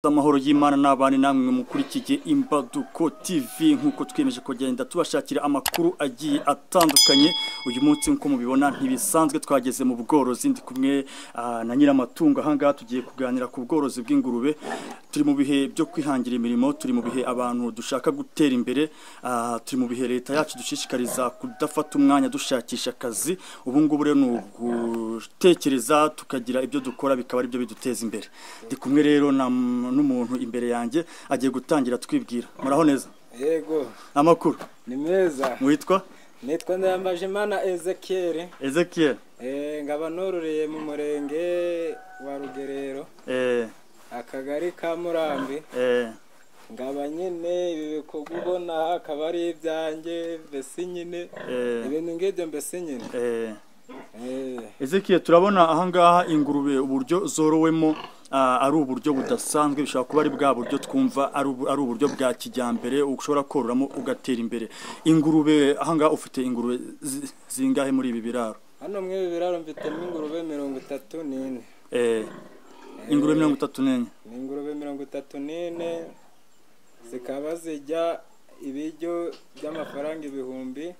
Amahoro y'Imana n'abana namwe mukurikiye Imbaduko TV, nkuko twiyemeje kugenda tubashakira amakuru agiye atandukanye. Uyu munsi nkuko mubibona ntibisanzwe, twageze mu bworozi, ndi kumwe na nyiramatungo. Ahangaha tugiye kuganira ku bworozi bw'ingurube. Turi mu bihe byo kwihangira imirimo, turi mu bihe abantu dushaka gutera imbere, turi mu bihe leta yacu dushishikariza kudafata umwanya dushakisha akazi. Ubu ngubu rero ni ugutekereza tukagira ibyo dukora bikaba ari byo biduteza imbere. Ndi kumwe rero n'umuntu imbere yanjye agiye gutangira twibwira. Muraho neza? Yego. Amakuru ni meza. Mwitwa? Nitwa Ndayambajimana Ezekiel. Ezekiel. Ngaba nororeye mu murenge wa Rugerero, akagari ka Murambi. Ngaba nyine ibi bikorwa ubona akaba ari ibyanjye, mbese nyine ibintu ngibyo, mbese nyine. Ezekiel, turabona ahangaha ingurube uburyo zorowemo ari uburyo budasanzwe, bishobora kuba ari bwa buryo twumva ari uburyo bwa kijyambere ushobora kororamo ugatera imbere. Ingurube ahangaha ufite ingurube zingahe muri ibi biraro? Hano muri ibi biraro mfitemo ingurube 34. Ingurube 34. Ni ingurube 34, zikaba zijya ibiryo by'amafaranga 10,000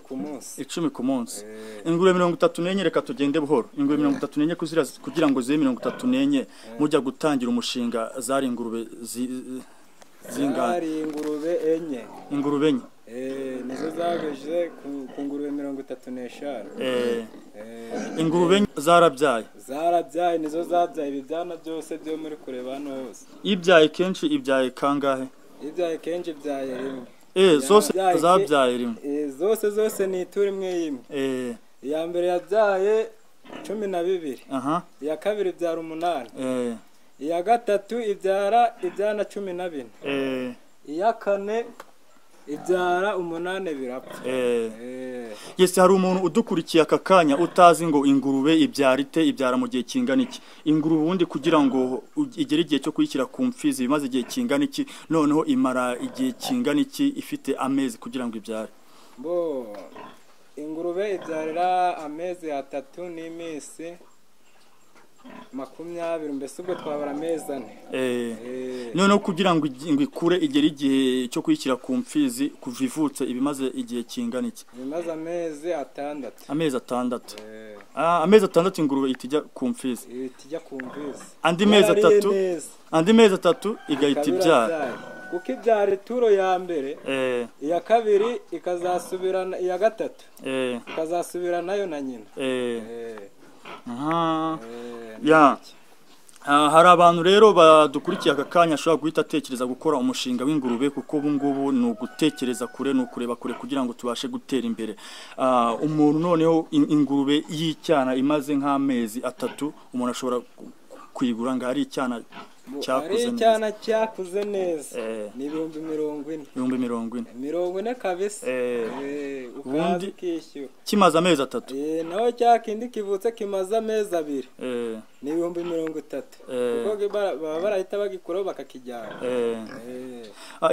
ku munsi. 10 ku munsi. Ingurube 34, reka tugende buhoro. Ingurube 34 kugira ngo zibe 34, mujya gutangira umushinga zari ingurube zingahe? Zari ingurube 4. Ingurube 4. Nizo zageje ku ngurube 35. Ingurube zarabyaye. Zarabyaye, nizo zabyaye ibi byana byose byo muri kureba hano hose. Ibyaye kenshi ibyaye kangahe? Ibyaye kenshi ibyaye rimwe. Zose zabyaye rimwe. Zose ni ituri imwe y'imwe. Iya mbere yabyaye 12. Iya kabiri ibyara 8. Iya gatatu ibyara ibyana 14. Iya kane ibyara 8 birapfa. Yes, hari umuntu udukurikiye aka kanya utazi ngo ingurube ibyara ite, ibyara mu gihe kingana iki? Ingurube ubundi kugira ngo igere igihe cyo kuyishyira ku mfizi bimaze igihe kingana iki? Noneho imara igihe kingana iki ifite amezi kugira ngo ibyare? Bo, ingurube ibyarira amezi 3 n'iminsi 20, mbese ubwo twabara amezi 4. Noneho kugira ngo ikure igere igihe cyo kuyishyira ku mfizi kuva ivutse ibimaze igihe kingana iki? Ibimaze amezi 6. Amezi 6. Amezi 6 ingurube itijya ku mfizi. Itijya ku mfizi. Andi mezi 3, andi mezi 3 igahita ibyara. Kuko ibyara ituro ya mbere, iya kabiri ikazasubirana, iya gatatu ikazasubirana nayo na nyina. Ya. Hari abantu rero badukurikiye aka kanya ashobora guhita atekereza gukora umushinga w'ingurube, kuko ubu ngubu ni ugutekereza kure, ni ukureba kure kugira ngo tubashe gutera imbere. Umuntu noneho ingurube y'icyana imaze nk'amezi 3 umuntu ashobora kuyigura ngo ari icyana cyakuze neza. Icyana cyakuze neza ni 40,000. 40,000. 40 kabisa. Ubundi kimaze amezi 3. Naho cyakindi kivutse kimaze amezi 2. Ni 30,000. Kuko baba barahita bagikuraho bakakijyana.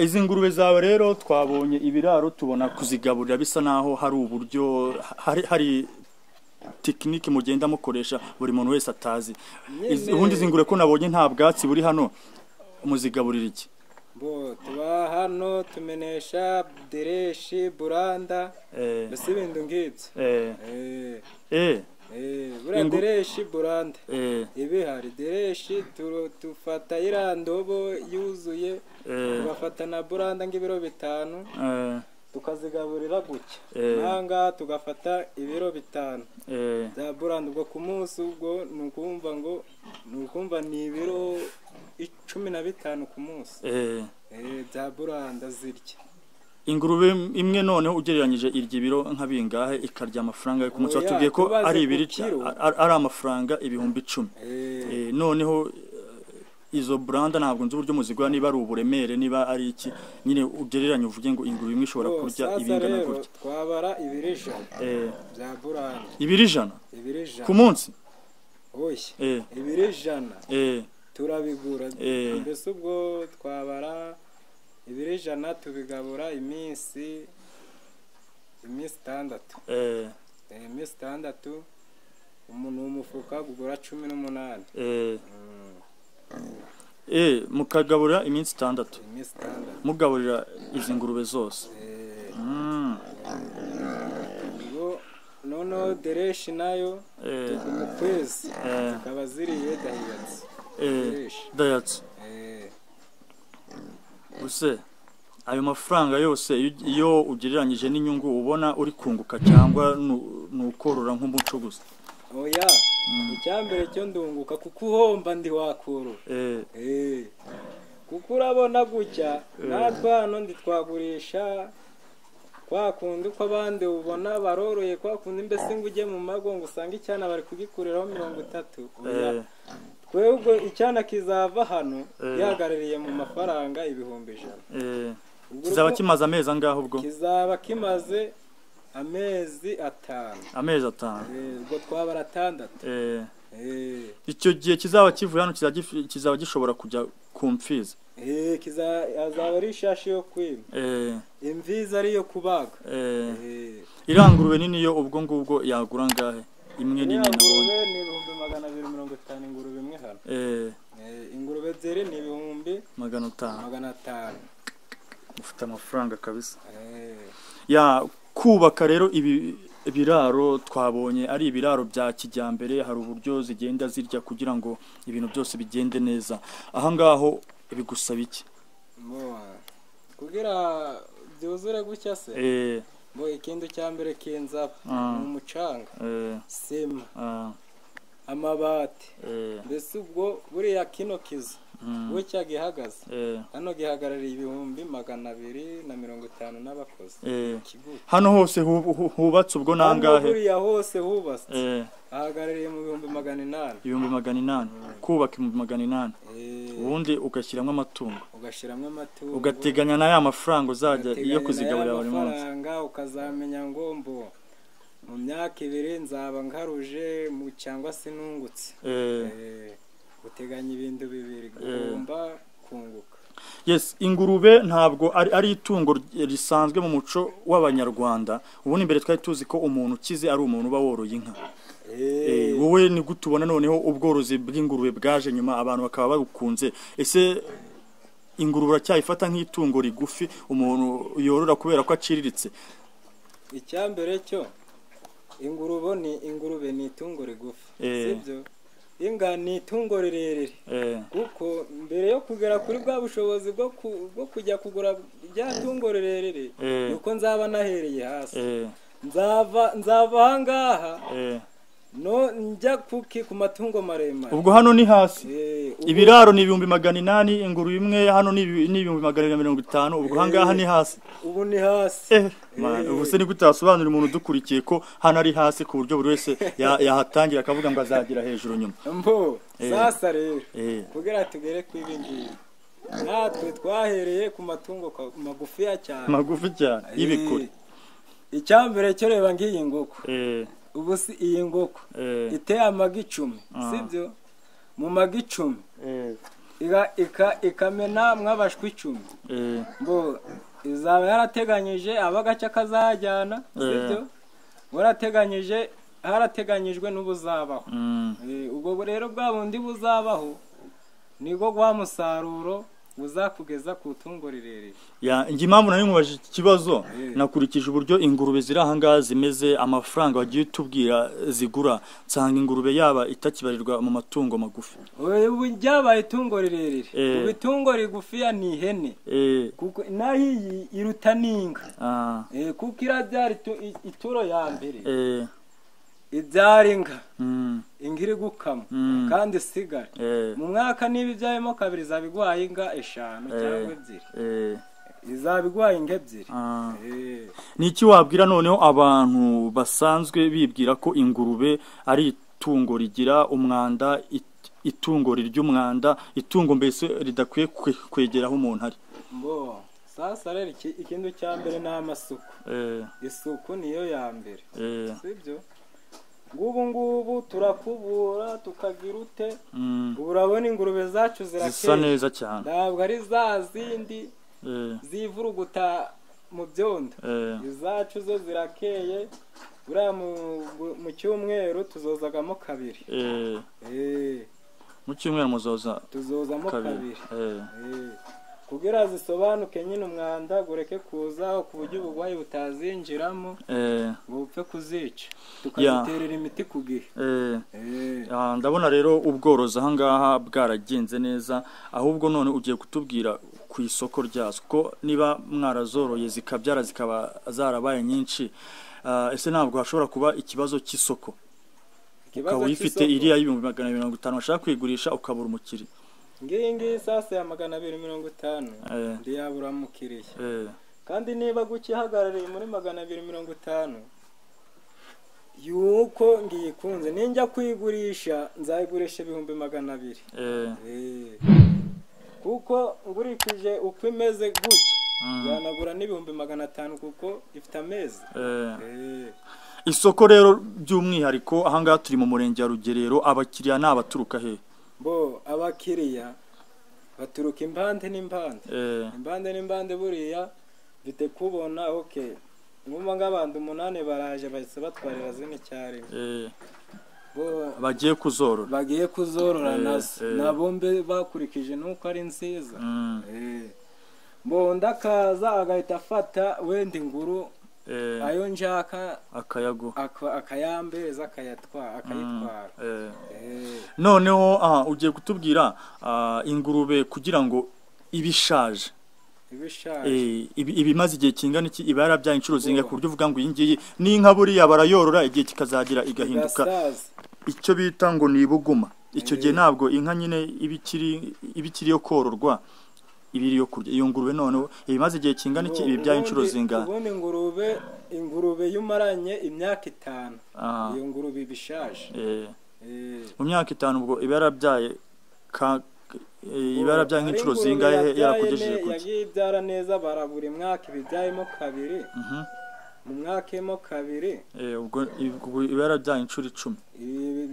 Izi ngurube zawe rero twabonye ibiraro, tubona kuzigaburira bisa naho hari uburyo hari tekinike mugenda mukoresha buri muntu wese atazi. Ubundi zingure ko nabonye nta bwatsi buri hano, muzigaburira iki? Bo tuba hano tumenesha dereshi, buranda, mbese ibintu ngibyo. Buriya dereshi, buranda ibihari. Dereshi tufata irandobo yuzuye, tugafata na buranda ng'ibiro 5, tukazigaburira gutya. Nanga tugafata ibiro 5 bya buranda. Ubwo ku munsi ubwo nukumva ngo nukumva ni ibiro 15 ku munsi bya buranda zirya. Ingurube imwe noneho ugereranyije irya ibiro nka bingahe ikarya amafaranga ku munsi? Watubwiye ko ari ibiri, ari amafaranga 10,000. Noneho izo buranda ntabwo nzi uburyo muzigura, niba ari uburemere niba ari iki, nyine ugereranye uvuge ngo ingurube imwe ishobora kurya ibingana gutya. Twabara ibiro 100 bya buranda. Ibiro 100? Ibiro 100 ku munsi? Oya, ibiro 100 turabigura. Mbese ubwo twabara ibiro 100 tubigabura iminsi 6. Iminsi 6 umuntu w'umufuka kugura 18. Mukagaburira iminsi 6. Iminsi 6 mugaburira izi ngurube zose. Noneho dereshi nayo mu kwezi zikaba ziriye dahiyatsi. Dahiyatsi. Use ayo mafaranga yose iyo ugereranyije n'inyungu ubona uri kunguka cyangwa nukorora nk'umuco gusa? Oya, icyambere cyo ndunguka kuko uhomba ndi wakorora. Kuko urabona gutya natwe hano ndi twagurisha kwa kundi uko abandi ubona baroroye, kwa kundi mbese ngo ujye mu mago ngo usange icyana bari kugikuriraho 30. Twebwe icyana kizava hano gihagarariye mu mafaranga 100,000. Kizaba kimaze amezi angahe ubwo? Kizaba kimaze amezi 5. Amezi 5. Ubwo twabara 6. Icyo gihe kizaba kivuye hano kizaba gishobora kujya ku mfizi. Azaba ari ishashi yo kwima. Imfizi ari yo kubaga. Irangurube nini yo ubwo ngubwo yagura ngahe? Imwe nini nabonye ni 250,000 ingurube imwe hano. Ingurube ebyiri ni 500,000. 500. Ufite amafaranga kabisa. Ya kubaka rero ibi ibiraro twabonye ari ibiraro bya kijyambere, hari uburyo zigenda zirya kugira ngo ibintu byose bigende neza. Aha ngaho bigusaba iki? Kugira byuzure gutya se? Bo ikintu cya mbere kinza ni umucanga, sima, amabati. Mbese ubwo buriya kino kizu gutya gihagaze hano gihagarariye 250,000 n'abakozi. Hano hose hubatse ubwo nangahe? Buriya hose hubatse ahagarariye mu 800,000. 800,000 kubaka 800,000, ubundi ugashyiramo amatungo, ugateganya na ya mafaranga uzajya iyo kuzigaburira buri munsi, ukazamenya ngo mbo mu myaka 2 nzaba ngaruje mu cyangwa se nungutse. Uteganya ibintu bibiri, guhomba, kunguka. Yes, ingurube ntabwo ari itungo risanzwe mu muco w'abanyarwanda. Ubundi mbere twari tuzi ko umuntu ukize ari umuntu uba woroye inka. Wowe ni gute ubona noneho ubworozi bw'ingurube bwaje nyuma abantu bakaba babukunze? Ese ingurube uracyayifata nk'itungo rigufi umuntu yorora kubera ko aciriritse? Icyambere cyo ingurube ni itungo rigufi, sibyo? Inga ni itungo rirerire, kuko mbere yo kugera kuri bwa bushobozi bwo kujya kugura rya tungo rirerire nuko nzaba nahereye hasi. Nzava ahangaha no njya kuki ku matungo maremare. Ubwo hano ni hasi. Ibiraro ni 800,000, ingurube imwe hano ni 250,000. Ubwo ahangaha ni hasi. Ubu ni hasi. Ubu se ni gute wasobanurira umuntu udukurikiye ko hano ari hasi ku buryo buri wese yahatangira akavuga ngo azagira hejuru nyuma? Mbo sasa rero kugira tugere ku ibi ngibi natwe twahereye ku matungo magufi cyane, magufi cyane y'ibikuri. Icyambere cyo reba ngiyi ngoko. Ubu si iyi ngoko iteye amagi 10, sibyo? Mu magi 10 ikamena mwabashwi 10. Ngo izaba yarateganyije abagaca kazajyana, sibyo? Warateganyije, harateganyijwe n'ubuzabaho. Ubwo rero bwa bundi buzabaho nibwo gwa musaruro uzakugeza ku tungo rirerire. Ya ngi impamvu nari nkubaje iki kibazo, nakurikije uburyo ingurube ziri aha ngaha zimeze, amafaranga wagiye utubwira zigura, nsanga ingurube yaba itakibarirwa mu matungo magufi. Ubu ryabaye itungo rirerire. Ubu itungo rigufiya ni ihene, kuko naho iyi iruta n'inka. Kuko irabyara ituro ya mbere, ibyara inka, inka iri gukama kandi isigara mu mwaka. Niba ibyayemo kabiri izaba iguhaye inka 5 cyangwa 2, izaba iguhaye inka 2. Ni iki wabwira noneho abantu basanzwe bibwira ko ingurube ari itungo rigira umwanda, itungo rirya umwanda, itungo mbese ridakwiye kwegeraho umuntu ari? Mbo sasa rero ikintu cya mbere ni amasuku. Isuku niyo ya mbere, sibyo? Ngubu ngubu turakubura tukagira ute. Urabona ingurube zacu zirakeye, zisa neza cyane, ntabwo ari za zindi zivuruguta mu byondo. Izacu zo zirakeye. Buriya mu cyumweru tuzozagamo 2. Mu cyumweru muzoza tuzozamo kabiri. Kugira zisobanuke nyine umwanda gureke kuza ku buryo uburwayi butazinjiramo ngo bupfe kuzica, tukaziterera imiti ku gihe. Ndabona rero ubworozi aha ngaha bwaragenze neza, ahubwo none ugiye kutubwira ku isoko ryazo, kuko niba mwarazoroye zikabyara zikaba zarabaye nyinshi, ese ntabwo hashobora kuba ikibazo cy'isoko? Ukaba uyifite iriya y'250,000 washaka kuyigurisha ukabura umukiriya. Ngiyi ngiyi sasa ya 250 ndiyabura umukiriya. Kandi niba gukihagarariye muri 250 yuko ngiyikunze ninjya kuyigurisha nzayigurisha 200,000. Kuko ngurikije uko imeze gutya yanagura n'500,000 kuko ifite amezi. Isoko rero by'umwihariko aha ngaha turi mu murenge wa Rugerero, abakiriya ni abaturuka he? Bo abakiriya baturuka impande n'impande. Impande n'impande buriya bite kubona okay. Ngumva ng'abantu 8 baraje bahise batwarira zine icyarimwe. Bo bagiye kuzorora. Bagiye kuzorora nazo. Nabo mbe bakurikije nuko ari nziza. Bo ndakaza agahita afata wenda inguru ayo njaka akayago akayambeza akayatwara akayitwara. Noneho ugiye kutubwira ingurube kugira ngo ibishaje ibimaze igihe kingana iki, iba yarabyaye inshuro zingahe ku buryo uvuga ngo iyi ngiyi n'inka buriya barayorora igihe kikazagira igahinduka icyo bita ngo ni ibuguma. Icyo gihe ntabwo inka nyine ibikiri yo kororwa, ibiri yo kurya. Iyo ngurube noneho ibimaze igihe kingana iki, ibibyaye inshuro zingahe? Ubundi ingurube yumaranye imyaka 5 iyo ngurube ibishaje. Mu myaka 5 ubwo iba yarabyaye ibara bya nk'inshuro zingahe yarakugejeje kuki? Yagiye ibyara neza barabura mwaka ibibyayemo kabiri. Mu mwaka emo kabiri. Ubwo iba yarabyaye inshuro 10.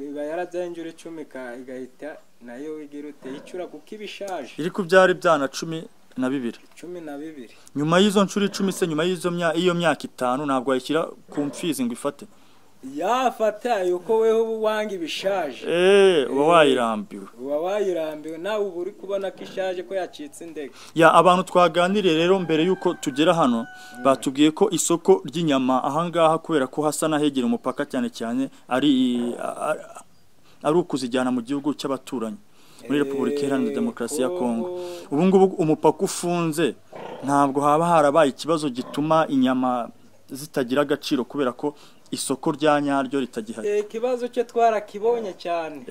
Iba yarabyaye inshuro 10 igahita nayo igira ute icura kuko ibishaje. Iri kubyara ibyana 12. 12. Nyuma y'izo nshuro 10 se, nyuma y'izo iyo myaka 5 ntabwo wayishyira ku mfizi ngo ifate. Yafata yuko weho ubu wanga ibishaje. Uba wayirambiwe. Uba wayirambiwe nawe ubu uri kubona ko ishaje ko yacitse indege. Ya abantu twaganiriye rero mbere yuko tugera hano batubwiye ko isoko ry'inyama aha ngaha kubera ko hasa n'ahegera umupaka cyane cyane ari ukuzijyana mu gihugu cy'abaturanyi muri Repubulika Iharanira Demokarasi ya Kongo. Ubu ngubu umupaka ufunze ntabwo haba harabaye ikibazo gituma inyama zitagira agaciro kubera ko isoko rya nyaryo ritagihari. Ikibazo cyo twarakibonye cyane.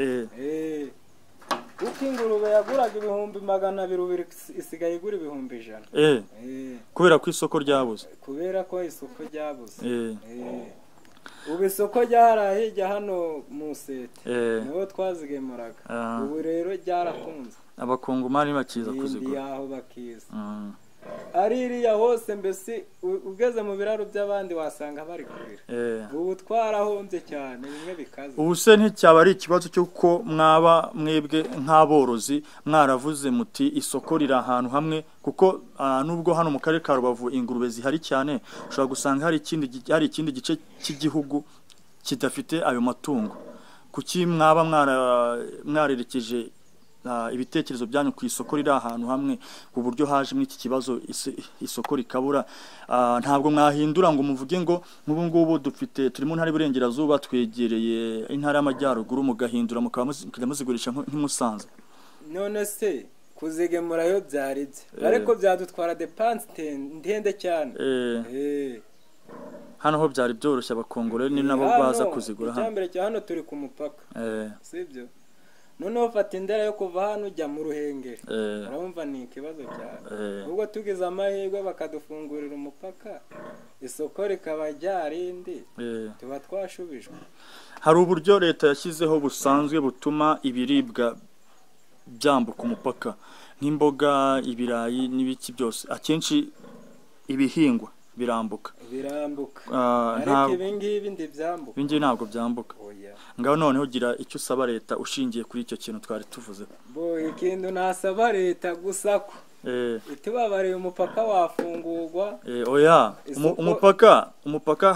Kuko ingurube yaguraga 200,000 isigaye igura 100,000. Kubera ko isoko ryabuze. Kubera ko isoko ryabuze. Ubu isoko ryarahijya hano mu Sete. Niho twazigemuraga. Ubu rero ryarakunze. Abakongomani bakiza kuzigura. Yaho bakiza. Ari iriya hose mbese ugeze mu biraro by'abandi wasanga bari kurira. Ubu twarahombye cyane bimwe bikaze. Ubu se nticyaba ari ikibazo cy'uko mwaba mwebwe nk'aborozi mwaravuze muti isoko riri ahantu hamwe, kuko nubwo hano mu karere ka Rubavu ingurube zihari cyane, ushobora gusanga hari ikindi gice cy'igihugu kidafite ayo matungo. Kuki mwaba mwarerekeje ibitekerezo byanyu ku isoko riri ahantu hamwe ku buryo haje muri iki kibazo isoko rikabura? Ntabwo mwahindura ngo muvuge ngo nk'ubu ngubu dufite turi mu ntara y'Iburengerazuba twegereye intara y'Amajyaruguru, mugahindura mukajya muzigurisha nk'imusanze? None se kuzigemurayo byari bye, ariko byadutwara depanse ndende cyane. Hano ho byari byoroshye, abakongore ni nabo baza kuzigura hano. Icyambere cya hano turi ku mupaka, sibyo? Noneho fata indera yo kuva hano ujya mu Ruhengeri. Urumva ni ikibazo cyane. Ubwo tugize amahirwe bakadufungurira umupaka, isoko rikaba ryarindi, tuba twashubijwe. Hari uburyo leta yashyizeho busanzwe butuma ibiribwa byambuka umupaka, nk'imboga, ibirayi n'ibiki byose. Akenshi ibihingwa birambuka. Ariko ibi ngibi ndibyambuka. Ibi ngibi ntabwo byambuka. Ngaho noneho gira icyo usaba leta ushingiye kuri icyo kintu twari tuvuze. Bo ikintu nasaba leta gusa ko itubabariye umupaka wafungurwa. Oya, umupaka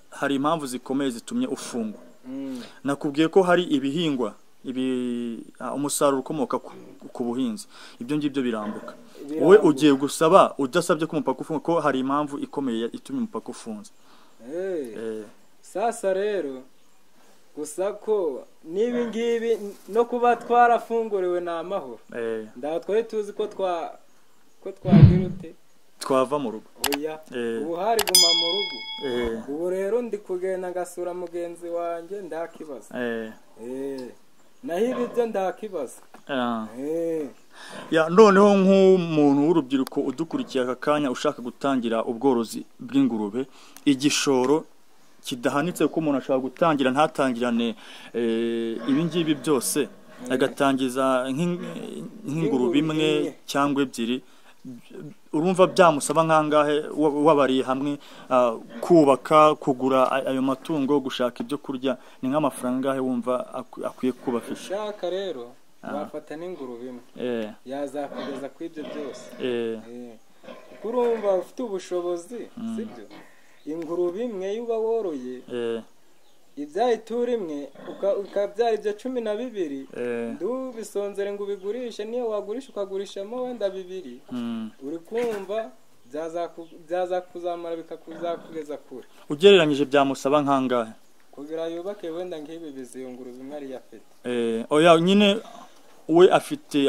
hari impamvu zikomeye zitumye ufungwa. Nakubwiye ko hari ibihingwa Umusaruro ukomoka ku buhinzi, ibyo ngibyo birambuka. Wowe ugiye gusaba udasabye ko umupaka ufunga, ko hari impamvu ikomeye itumye umupaka ufunze. Sasa rero gusa ko n'ibi ngibi no kuba twarafunguriwe ni amahoro. Ntabwo twari tuzi ko twagira ute twava mu rugo. Oya, ubu hari guma mu rugo. Ubu rero ndi kugenda ngasura mugenzi wanjye ndakibaza. Naho ibi byo ndakibaza. Ya noneho nk'umuntu w'urubyiruko udukurikiye aka kanya ushaka gutangira ubworozi bw'ingurube, igishoro kidahanitse kuko umuntu ashobora gutangira ntatangirane ibi ngibi byose, agatangiza nk'ingurube imwe cyangwa ebyiri, urumva byamusaba nkangahe wabariye hamwe kubaka, kugura ayo matungo, gushaka ibyo kurya, ni nk'amafaranga angahe wumva akwiye kuba afite? Ushaka rero wafata n'ingurube imwe yazakugeza ku ibyo byose, kuko urumva ufite ubushobozi, sibyo? Ingurube imwe yuba woroye ibyaye ituro imwe ukabyara ibyo 12, ndubisonzere ngo ubigurishe, niyo wagurisha ukagurishamo wenda 2, uri kumva byazakuzamara bikakuzakugeza kure. Ugereranyije byamusaba nkangahe kugira yubake wenda nk'ibi biziyo ngurube imwe ari yafite? Oya nyine we afite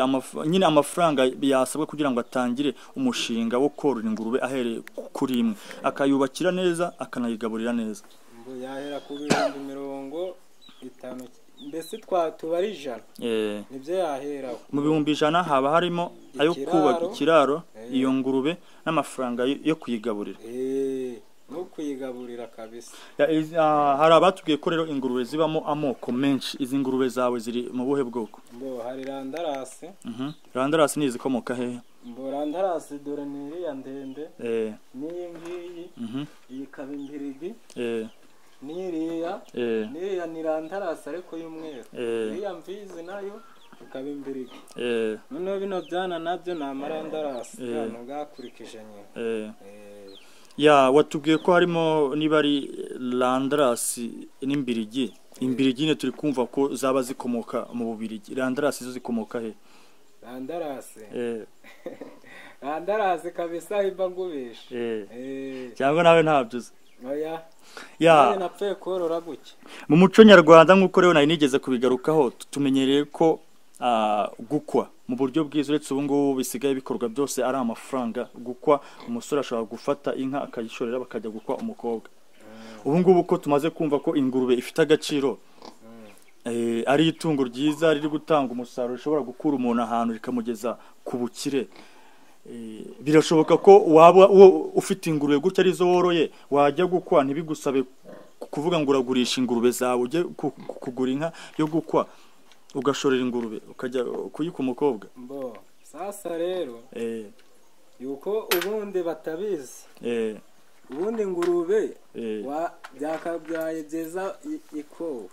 nyine amafaranga yasabwa kugira ngo atangire umushinga wo korora ingurube ahereye kuri imwe, akayubakira neza, akanayigaburira neza. Mbo yahera ku 50,000, mbese twatubara 100. Nibyo yaheraho. Mu 100,000 haba harimo ayo kubaka ikiraro, iyo ngurube n'amafaranga yo kuyigaburira. No kuyigaburira kabisa. Hari abatubwiye ko rero ingurube zibamo amoko menshi. Izi ngurube zawe ziri mu buhe bwoko? Mbo hari randarasi. Randarasi ni izikomoka hehe? Mbo randarasi dore ni iriya ndende. N'iyi ngiyi. Iyi ikaba imbirigi. N'iriya. N'iriya ni randarasi ariko y'umweru. Iriya mvizi nayo ikaba imbirigi. Noneho bino byana nabyo ni amarandarasi. Hano bwakurikije nyine. Ya watubwiye ko harimo niba ari randarasi n'imbirigi. Imbirigi ne turi kumva ko zaba zikomoka mu Bubirigi. Randarasi zo zikomoka he? Randarasi. Randarasi kabisa iba ngubisha. Cyangwa nawe ntabyo uzi? Oya. Ya napfuye korora guke. Mu muco nyarwanda nkuko rero nari nigeze kubigarukaho, tumenyereye ko gukwa mu buryo bwiza, uretse ubu ngubu bisigaye bikorwa byose ari amafaranga. Gukwa umusore ashobora gufata inka akayishorera bakajya gukwa umukobwa. Ubu ngubu ko tumaze kumva ko ingurube ifite agaciro, ari itungo ryiza riri gutanga umusaruro, rishobora gukura umuntu ahantu rikamugeza ku bukire, birashoboka ko waba ufite ingurube gutya arizo woroye, wajya gukwa ntibigusabe kuvuga ngo uragurisha ingurube zawe ujye kugura inka yo gukwa, ugashorera ingurube ukajya kuyika umukobwa. Mbo sasa rero yuko ubundi batabizi, ubundi ingurube byakabyaye byiza ikowe,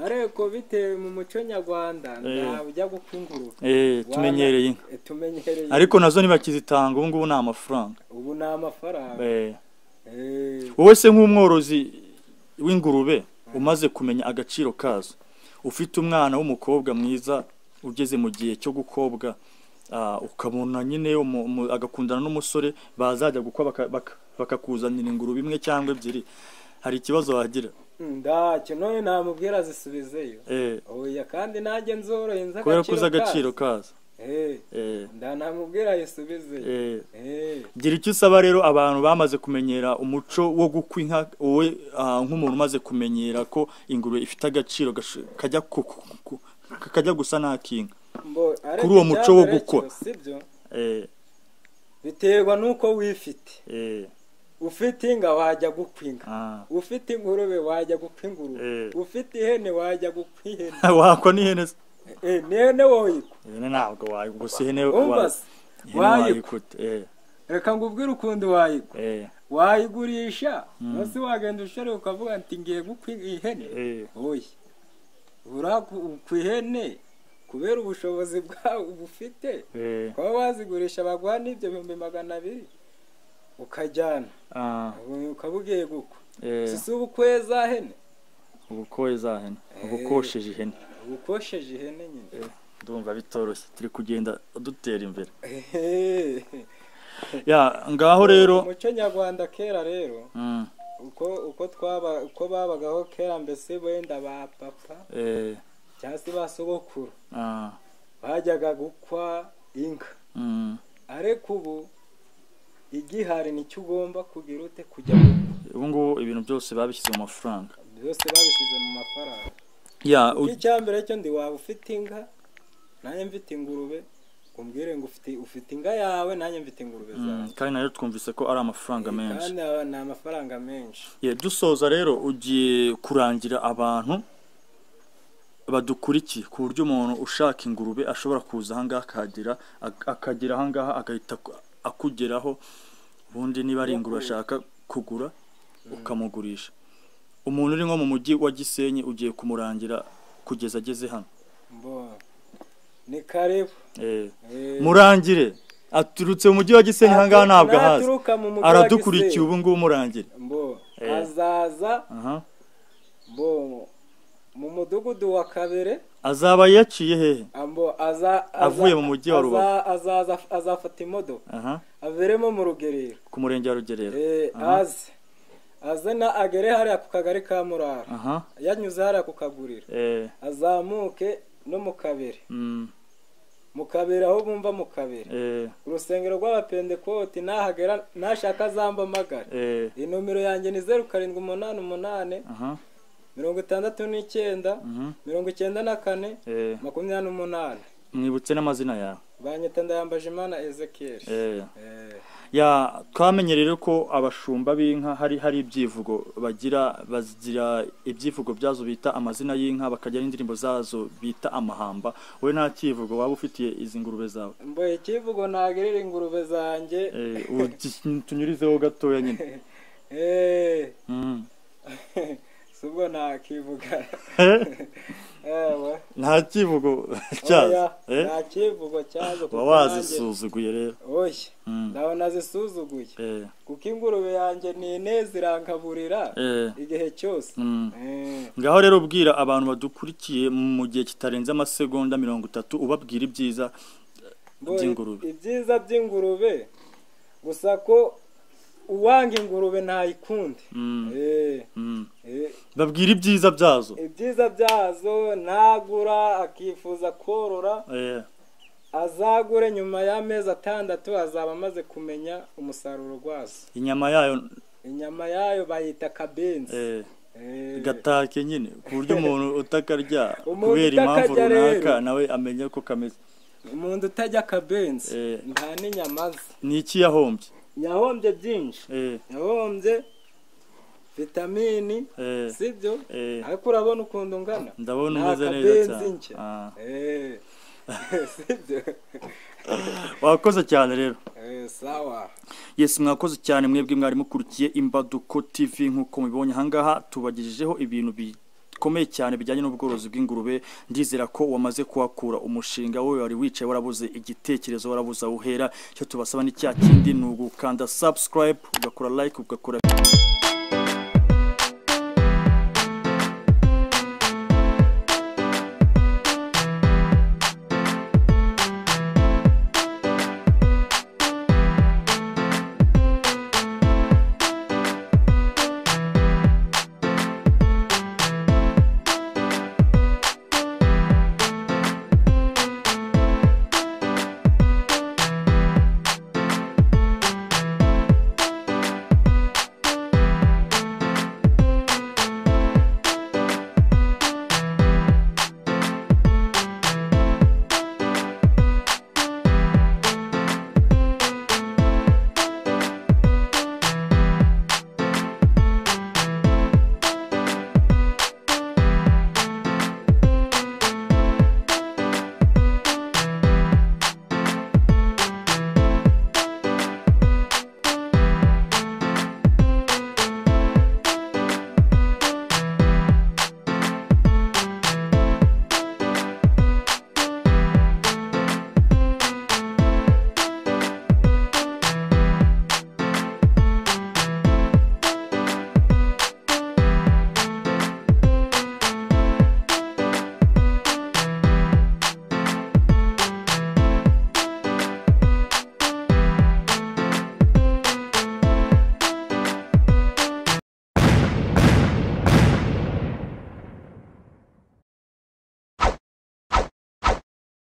ariko bitewe mu muco nyarwanda ntabwo ujya gukwa ingurube. Tumenyereye inka, ariko nazo ntibakizitanga ubu ngubu ni amafaranga. Ubu ni amafaranga. Wowe se nk'umworozi w'ingurube umaze kumenya agaciro kazo, ufite umwana w'umukobwa mwiza ugeze mu gihe cyo gukobwa, ukabona nyine agakundana n'umusore, bazajya gukwa bakakuzanira ingurube imwe cyangwa ebyiri, hari ikibazo wagira? Ndacyo none namubwira zisubizeyo. Oya kandi nanjye nzoroye nzi kubera ko uzi agaciro kazo. Ndanamubwira yisubizeyo. Gira icyo usaba rero abantu bamaze kumenyera umuco wo gukwa inka, wowe nk'umuntu umaze kumenyera ko ingurube ifite agaciro kajya gusa n'akinka, kuri uwo muco wo gukwa biterwa nuko wifite. Ufite inka wajya gukwa inka, ufite ingurube wajya gukwa ingurube, ufite ihene wajya gukwa ihene. Wakwa n'ihene se? N'ihene woyikwa. Ihene ntabwo wayikwa, gusa ihene wayikwa. Reka ngubwire ukuntu wayikwa. Wayigurisha, munsi wagenda ushoreye ukavuga ati ngiye gukwa ihene. Oya, urakwa ihene kubera ubushobozi bwawe bufite, kuba wazigurisha baguha n'ibyo 200,000 ukajyana, ukaba ugiye gukwa. Si ubukoye za hene? Ubukoye za hene, ubukosheje ihene. Ugukosheje ihene nyine. Ndumva bitoroshye, turi kugenda dutera imbere. Ya ngaho rero umuco nyarwanda kera rero uko twaba uko babagaho kera, mbese wenda ba papa cyangwa se ba sogokuru bajyaga gukwa inka. Ariko ubu igihari nicyo ugomba kugira ute kujya. Ubu ngubu ibintu byose babishyize mu mafaranga. Byose babishyize mu mafaranga. Ya icyambere cyo ndi waba ufite inka nanjye mfite ingurube, umbwire ngo ufite inka yawe nanjye mfite ingurube zawe. Kandi nayo twumvise ko ari amafaranga menshi. Kandi ni amafaranga menshi. Ye dusoza rero ugiye kurangira abantu badukurikiye ku buryo umuntu ushaka ingurube ashobora kuza aha ngaha akagera aha ngaha agahita akugeraho, ubundi niba ari ingurube ashaka kugura ukamugurisha. Umuntu uri nko mu mujyi wa Gisenyi ugiye kumurangira kugeza ageze hano. Ni karibu. Murangire aturutse mu mujyi wa Gisenyi aha ngaha ntabwo ahazi, aradukurikiye ubu ngubu murangire. Azaza mu mudugudu wa Kabere. Azaba yaciye hehe? Avuye mu mujyi wa Rubavu. Azaza azafata imodoka averemo mu Rugerero, ku murenge wa Rugerero. Aze na agere hariya ku kagari ka Murara, yanyuze hariya ku kaguriro, azamuke no mu Kabere. Mu Kabere aho bumva mu Kabere urusengero rw'Abapentekoti, nahagera nashaka azambamagara. Inomero yanjye ni 0788 69 94 28. Mwibutse n'amazina yawe. Banyita Ndayambajimana Ezekiel. Ya twamenye rero ko abashumba b'inka hari ibyivugo bagira, bazigira ibyivugo byazo bita amazina y'inka, bakagira indirimbo zazo bita amahamba. We nta kivugo waba ufitiye izi ngurube zawe? Mbo ikivugo nagirira ingurube zanjye tunyurizeho gatoya nyine. Subwo ntakivuga. Nta kivugo cyazo. Nta kivugo cyazo. Wazisuzuguye rero. Oya, ndabona zisuzuguye. Kuko ingurube yanjye ni ineza irankaburira igihe cyose. Ngaho rero ubwira abantu badukurikiye mu gihe kitarenze amasegonda 30 ubabwira ibyiza by'ingurube. Ibyiza by'ingurube gusa ko uwanga ingurube ntayikunde. Babwira ibyiza byazo. Ibyiza byazo nagura akifuza korora, azagure nyuma y'amezi 6 azaba amaze kumenya umusaruro gwazo. Inyama yayo bayita kabenzi. Gatake nyine ku buryo umuntu utakarya kubera impamvu runaka nawe amenya ko kameze. Umuntu utajya kabenzi nta n'inyama ze. Ni iki yahombye? Yahombye byinshi. Yahombye vitamini, sibyo? Ariko urabona ukuntu ungana. Ndabona umeze neza cyane. Sibyo? Wakoze cyane rero. Sawa. Yes, mwakoze cyane mwebwe mwari mukurikiye Imbaduko TV nkuko mubibonye aha ngaha tubagejejeho ibintu bikomeye cyane bijyanye n'ubworozi bw'ingurube. Ndizera ko wamaze kuhakura umushinga wowe wari wicaye warabuze igitekerezo, warabuze aho uhera. Icyo tubasaba ni cya kindi, ni ugukanda subscribe, ugakora like, ugakora